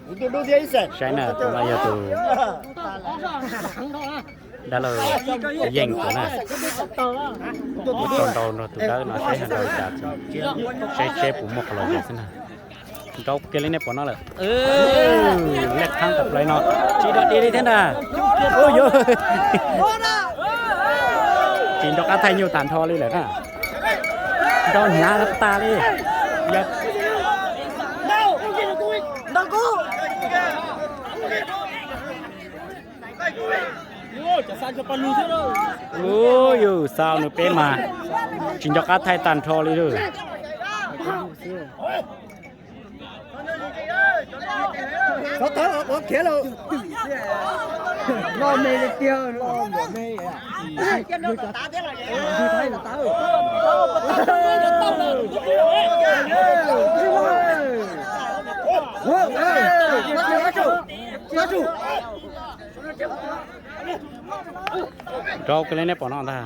Saib na, tus no yog tus dab laug yeej tus na. Mus tso nrau nrog tus dawb no seb ho nrau li cas, seb seb puas muaj qhov los yog xwb na. Nrau kiag li nej pom no lawm. Lej thaab tas plawv no, tsis dog dig li thiab na. Ua yuav tsis nco qab thaij nyuj tag nrho li lawm na. Nrau hnyav tas li. Ua yus xaus nws peb mas tsis nco qab thaij tag nrho li lawm. Nrau kiag li nej pom no ntag.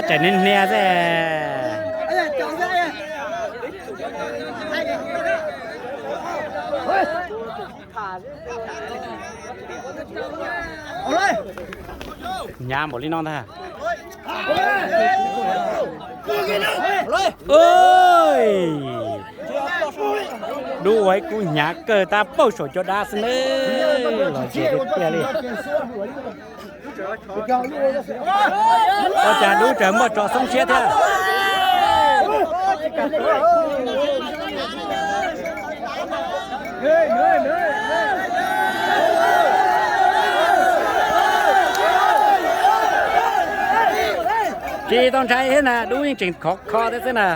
Tseem hnia hnia xwb. Hnyav npaum li no ntag. Dub ua ib kub hnyav kawg tab pauj saum cov dab xwb nawb, los zem tiag tiag li. Ua cas dub tseem muaj tso xoob siab thiab. Tsis tau ntshai thiab na, dub yeej tseem khov kho thiab xwb na.